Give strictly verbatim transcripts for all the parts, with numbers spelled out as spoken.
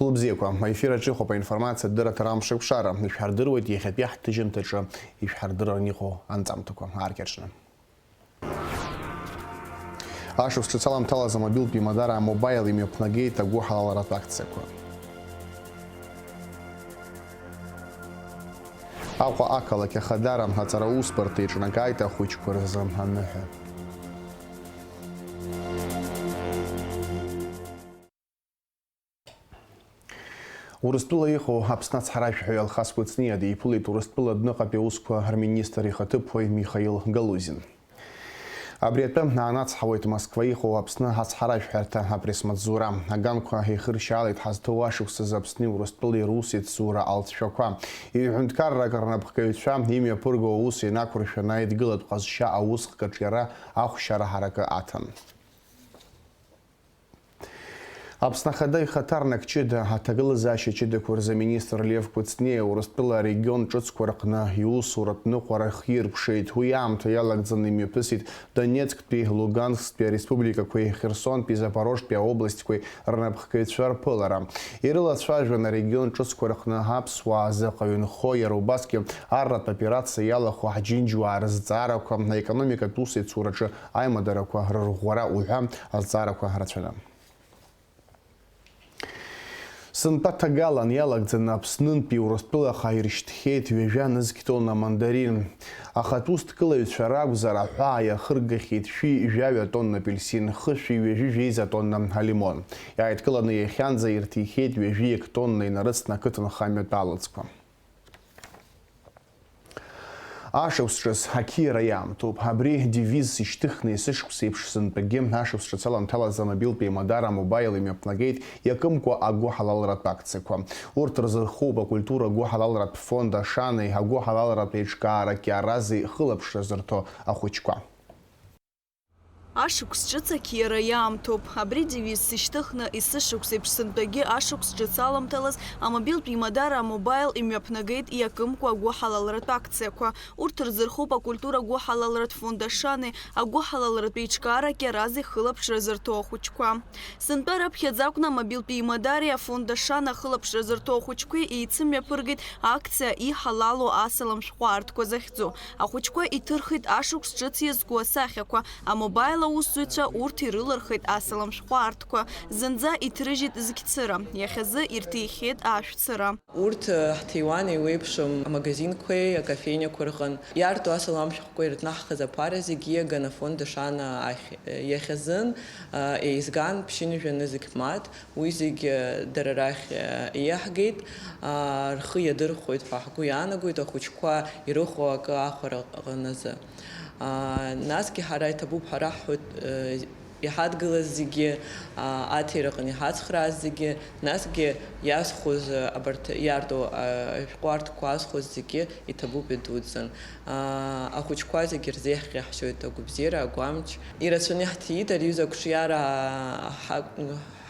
Хәылбзиақәа, аефир аҿы иҟоуп аинформациатә дырраҭара Амшеикәшара. Ишәҳардыруеит иахьатәи ҳҭыжьымҭаҿы ишәҳардырраны иҟоу анҵамҭақәа ааркьаҿны. Ашықәс ҿыц аламҭалаз амобилтә имадара А-Мобаил имҩаԥнагеит агәыҳалалратә акциақәа. Аҟәа ақалақь Ахадара аҵара усбарҭа иҿнакааит ахәыҷқәа рзы аныҳәа. Урыстәыла иҟоу Аԥсны ацҳаражәҳәаҩ Алхас Кәыҵниа диԥылеит Урыстәыла адәныҟатәи аусқәа рминистр ихаҭыԥуаҩ Михаил Галузин. Абри атәы аанацҳауеит Москва иҟоу Аԥсны ацҳаражәҳәарҭа апресс-маҵзура. Аганқәа еихыршьаалеит ҳазҭоу ашықәсазы Аԥсни Урыстәылеи русеицура алҵшәақәа. Иҩ-ҳәынҭқаррак рнапхгаҩцәа имҩаԥырго аус инақәыршәаны аидгылатә ҟазшьа аусхк аҿиара ахәшьара ҳаракы аҭан. Аԥсны Ахада ихаҭарнак ҷыда, аҭагылазаашьа ҷыдақәа рзы аминистр Лев Кәыҵниа Урыстәыла арегион ҿыцқәа рҟны иусуратә ныҟәара хиркәшеит. Уи аамҭа иалагӡаны имҩаԥысит Донецктәи, Луганскстәи ареспубликақәеи Херсонтәи Запорожтәи аобластқәеи рнапхгаҩцәа рԥылара. Ирылацәажәон арегион ҿыцқәа рҟны аԥсуаа заҟа ҩынхо, иара убасгьы арратә операциа иалахәу ҳџьынџьуаа рызҵаарақәа, аекономикатә усеицураҿы аимадарақәа рырӷәӷәара уҳәа азҵаарақәа рацәаны. Сынтәа ҭагалан иалагӡаны Аԥснынтәи Урыстәылаҟа ирышьҭхьеит ҩажәа нызқь тонна мандарин. Ахатә усҭкылаҩцәа ракәзар, аҳәаа иахыргахьеит шәи жәаҩа тонна апельсин, хышәи ҩажәи жәеиза тонна алимон. Иааидкыланы иахьанӡа ирҭихьеит ҩажәи ек тонна инарыцны ақыҭанхамҩатә алаӡқәа. Ашықәс ҿыц ақьиара иаамҭоуп. Абри девиз ишьҭыхны есышықәс еиԥш сынтәагьы ашықәс ҿыц аламҭалаз амобилтә еимадара А-Мобаил имҩаԥнагеит иакымкәа агәыҳалалратә акциақәа. Урҭ рзырхоуп акультура гәыҳалалратә фонд Ашанеи агәыҳалалратә еиҿкаара Кьарази хылаԥшра зырҭо ахәыҷқәа. Ашықәс ҿыц ақьиара иаамҭоуп. Абри девиз сышьҭыхны, есышықәс еиԥш сынтәагьы ашықәс ҿыц аламҭалаз амобилтә имадара А-Мобаил имҩаԥнагеит иакымкәа агәыҳалалратә акциақәа. Урҭ рзырхоуп акультура гәыҳалалратә фонд Ашани, агәыҳалалратә еиҿкаара Кьарази хылаԥшра зырҭо ахәыҷқәа. Сынтәа раԥхьаӡа акәны амобилтә имадареи афонд Ашана хылаԥшра зырҭо ахәыҷқәеи еицымҩаԥыргеит акциа Иҳалалу асалам шәҟәы аартқәа захьӡу. Ахәыҷқәа иҭырхит ашықәс ҿыц иазку асахьақәа, А-Мобаил аусзуҩцәа урҭ ирылырхит асалам шәҟәы аартқәа, зынӡа иҭрыжьит зқьцыра, иахьазы ирҭихьеит ашәцыра. Урҭ, э, ҳҭиуан еиуеиԥшым амагазинқәеи акафениақәа рҟын. Иаарту асалам шәҟәқәа ирыҭнаҳхыз аԥара зегьы иаган афонд Ашана ахь, э, иахьазын, э, еизган ԥшьынҩажәа нызқь мааҭ. Уи зегьы дара рахь, э, иаҳгеит, аа, рхы иадырхәоит ҳәа ҳгәы иаанагоит ахәыҷқәа ирыхәо акы ахәара ҟаназы. Аа, насгьы ҳара иҭабуп ҳәа раҳҳәоит, э, иҳадгылаз зегьы, аа, аҭира аҟны иҳацхрааз зегьы, насгьы иазхәыз, э, абарҭ иаарту, э, ашәҟәы аартқәа азхәаз зегьы иҭабуп идуӡӡан. Аа, ахәыҷқәа зегьы рзеиӷьаҳшьоит агәабзиара, агәамч. Ирацәаны иаҳҭиит ари аҩыза ақәҿиара ҳа-,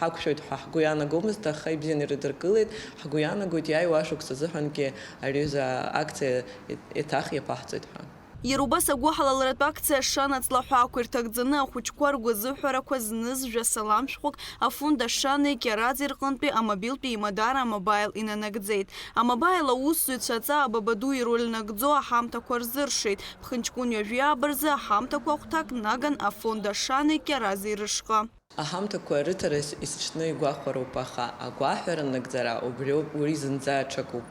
ҳақәшәоит ҳәа ҳгәы иаанагомызт, аха ибзианы ирыдыркылеит. Ҳгәы иаанагоит, иааиуа ашықәс азыҳәангьы ари аҩыза акциа еиҭах иаԥаҳҵоит ҳәа. Иара убас агәыҳалалратә акциа Ашана аҵлаҳәақәа ирҭагӡаны ахәыҷқәа ргәазыҳәарақәа зныз жәа салам шәҟәык афонд Ашани Кьарази рҟынтәи амобилтәи имадара А-Мобаил инанагӡеит. А-Мобаил аусзуҩцәа аҵаа Бабаду ироль нагӡо аҳамҭақәа рзыршеит. Ԥхынҷкәын ҩажәи ааба рзы аҳамҭақәа ахәҭак наган афонд Ашани Кьарази рышҟа. Аҳамҭақәа рыҭара ес-, есыҽны игәахәароуп, аха агәаҳәара нагӡара убриоуп, уи зынӡа аҽакуп.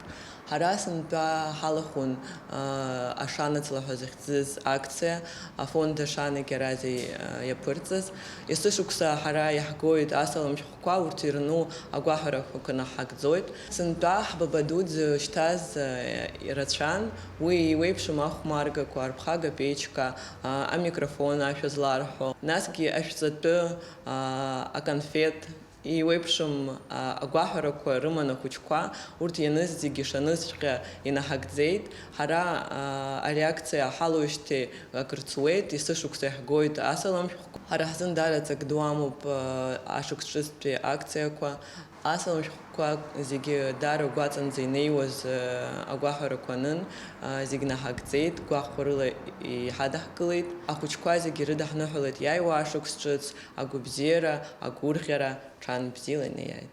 Ҳара сынтәа ҳалахәын, аа, Ашана аҵлаҳәа захьӡыз акциа, афонд Ашани Кьарази, аа, иаԥырҵаз. Есышықәса ҳара иаҳгоит асалам шәҟәқәа, урҭ ирну агәаҳәарақәа наҳагӡоит. Сынтәа ҳбаба ду дзышьҭаз, аа, ирацәан, уи еиуеиԥшым ахәмаргақәа, арԥхага печка, аа, амикрофон, ашәа зларҳәо, насгьы ашәҵатәы, аа, аконфеҭ, еиуеиԥшым, аа, агәаҳәарақәа рыман ахәыҷқәа, урҭ ианыз зегьы ишанызҵәҟьа инаҳагӡеит. Ҳара, аа, ари акциа ҳалоуижьҭеи акыр ҵуеит, есышықәса иаҳгоит асалам шәҟәқәа. Ҳара ҳзын даара ҵак ду амоуп, аа, ашықәс ҿыцтәи акциақәа. Асалам шәҟәқәа зегьы даара гәаҵанӡа инеиуаз, аа, агәаҳәарақәа анын, аа, зегь наҳагӡеит, гәахәарыла иҳадаҳкылеит. Ахәыҷқәа зегьы ирыдаҳныҳәалеит иааиуа ашықәс ҿыц, агәабзиара, агәырӷьара, ҽаанбзиала инеиааит.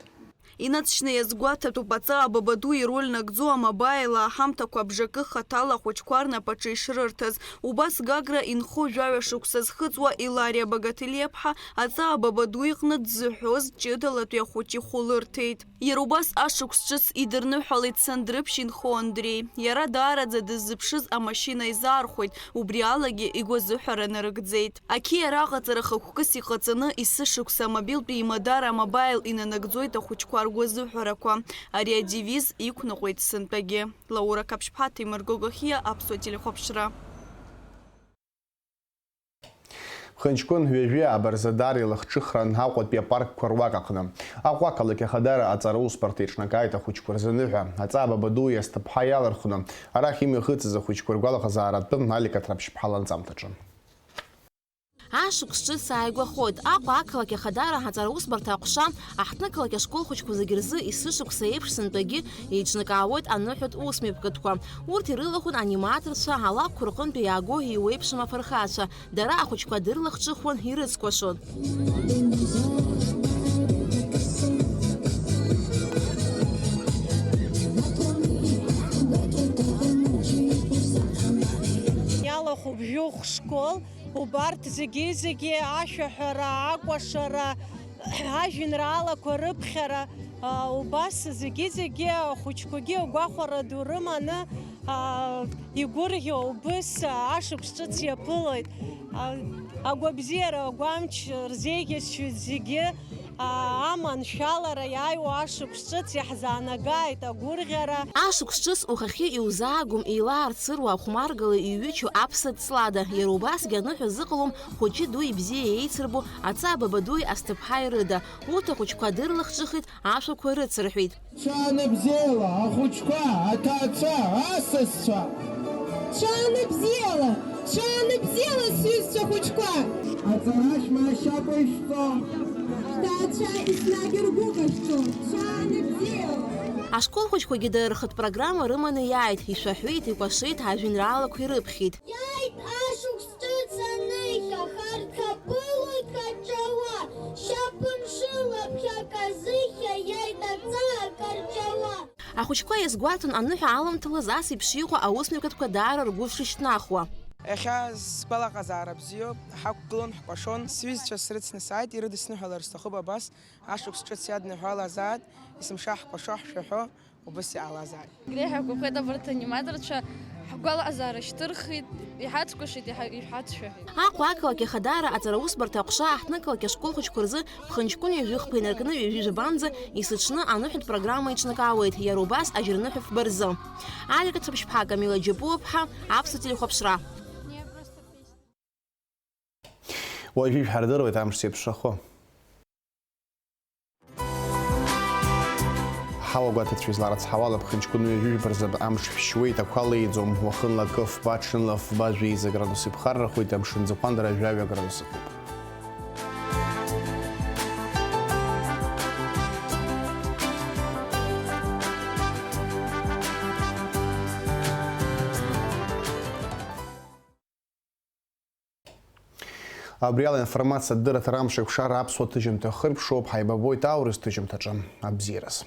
Инаҵшьны иазгәаҭатәуп аҵаа бабаду ироль нагӡо амобаил аҳамҭақәа абжакы хаҭала ахәыҷқәа рнапаҿы ишрырҭаз. Убас Гагра инхо жәаҩа шықәса зхыҵуа Илариа Багаҭелиаԥҳа аҵаа бабаду иҟны дзыҳәоз ҷыдалатәи ахәыҷы ихәы лырҭеит. Иара убас ашықәс ҿыц идырныҳәалеит Сандрыԥшь инхо Андреи. Иара даараӡа дыззыԥшыз амашьына изаархәеит, убри алагьы игәазыҳәара нарыгӡеит. Ақьиара аҟаҵара хықәкыс иҟаҵаны, есышықәса амобилтәи имадара амобаил инанагӡоит ахәыҷқәа ргәазыҳәарақәа. Ари адевиз иқәныҟәеит сынтәагьы. Лаура Қаԥшьԥҳа, Ҭемыр Гогохиа, Аԥсуа телехәаԥшра. Ԥхынҷкәын ҩажәи ааба рзы даара илахҿыхран Аҟәатәи апаркқәа руак аҟны. Аҟәа ақалақь Ахадара аҵара усбарҭа иҿнакааит ахәыҷқәа рзы аныҳәа. Аҵаа бабадуи Асҭыԥҳаи иалырхны, арахь имҩахыҵыз ахәыҷқәа ргәалаҟазаара атәы Алик Аҭраԥшьԥҳа ланҵамҭаҿы. Ашықәс ҿыц ааигәахоит. Аҟәа ақалақь Ахадара аҵара усбарҭа аҟәша аҳҭнықалақь ашкол хәыҷқәа зегьы рзы есышықәса еиԥш сынтәагьы еиҿнакаауеит аныҳәатә усмҩаԥгатәқәа. Урҭ ирылахәын аниматорцәа, алакәқәа рҟынтәи иааго еиуеиԥшым афырхацәа. Дара ахәыҷқәа дырлахҿыхуан, ирыцкәашон. Иалахәуп жәохә школ, убарҭ зегьы-зегьы ашәаҳәара, акәашара, ажәеинраалақәа рыԥхьара, а, убас зегьы-зегьы ахәыҷқәагьы агәахәара ду рыманы, а, игәырӷьо убыс ашықәс ҿыц иаԥылоит. А, агәабзиара, агәамч рзеиӷьасшьоит зегьы, а, аманшәалара иааиуа ашықәс ҿыц иаҳзаанагааит агәырӷьара. Ашықәс ҿыц ухахьы иузаагом, еилаарцыруа, ахәмаргала иҩычо аԥса ҵлада, иара убасгьы аныҳәа зыҟалом хәыҷи дуи бзиа еицырбо аҵаа бабадуи Асҭыԥҳаи рыда. Урҭ ахәыҷқәа дырлахҿыхит ашәақәа рыцырҳәеит. Ҽаанбзиала, ахәыҷқәа, аҭаацәа, асасцәа! Ҽаанбзиала, ҽаанбзиала, сҩызцәа хәыҷқәа! Аҵара шәмаашьакәа ишәҵо! Шәҭаацәа еснагь ргәы ҟашәҵо! Ҽаанбзиала! Ашкол хәыҷқәагьы дара рхатә программа рыманы иааит, ишәаҳәеит, икәашеит, ажәеинраалақәа ирыԥхьеит. Иааит ашықәс ҿыц аныхьа, харҭаԥылоит каҷауа, шьапыншыла ԥхьак азыхьа иааит аҵаа карҷауа. Ахәыҷқәа иазгәаҭон аныҳәа аламҭалаз ас еиԥш иҟоу аусмҩаԥгатәқәа даара ргәы шышьҭнахуа. Иахьа сгәалаҟазаара бзиоуп, ҳақәгылон, ҳкәашон, сҩызцәа срыцны сааит, ирыдысныҳәалар сҭахуп абас, ашықәс ҿыц иадныҳәалазааит, есымша ҳкәашо, ҳшәаҳәо, убыс иҟалазааит. Греҳәа ҳгәаԥхеит абарҭ аниматорцәа, ҳгәалаҟазаара шьҭырхит, иҳацкәашеит, иҳа-, иҳацшәаҳәеит. Аҟәа ақалақь Ахадара аҵара усбарҭа аҟәша аҳҭнықалақь ашкол хәыҷқәа рзы ԥхынҷкәын ҩажәи хԥа инаркны ҩажәи жәабанӡа есыҽны аныҳәатә программа иҿнакаауеит, иара убас ажьырныҳәа фба рзы. Алика Цыԥшьԥҳа, Камила Џьапуаԥҳа, Аԥсуа телехәаԥшра. Уажәы ишәҳардыруеит амш зеиԥшрахо. Ҳауа гәаҭацәа изларыцҳауала, ԥхынҷкәын ҩажәи жәба рзы амш шәшьуеит, ақәа леиӡом, уахынла акы фба, ҽынла фба, жәеиза градус иԥхаррахоит, амшын аӡахәандара жәаҩа градус ыҟоуп. Абри ала информациатә дырраҭара амш еиқәшара аԥсуа ҭыжьымҭа хыркәшоуп, ҳаибабоит аурыс ҭыжьымҭаҿы. Абзиараз.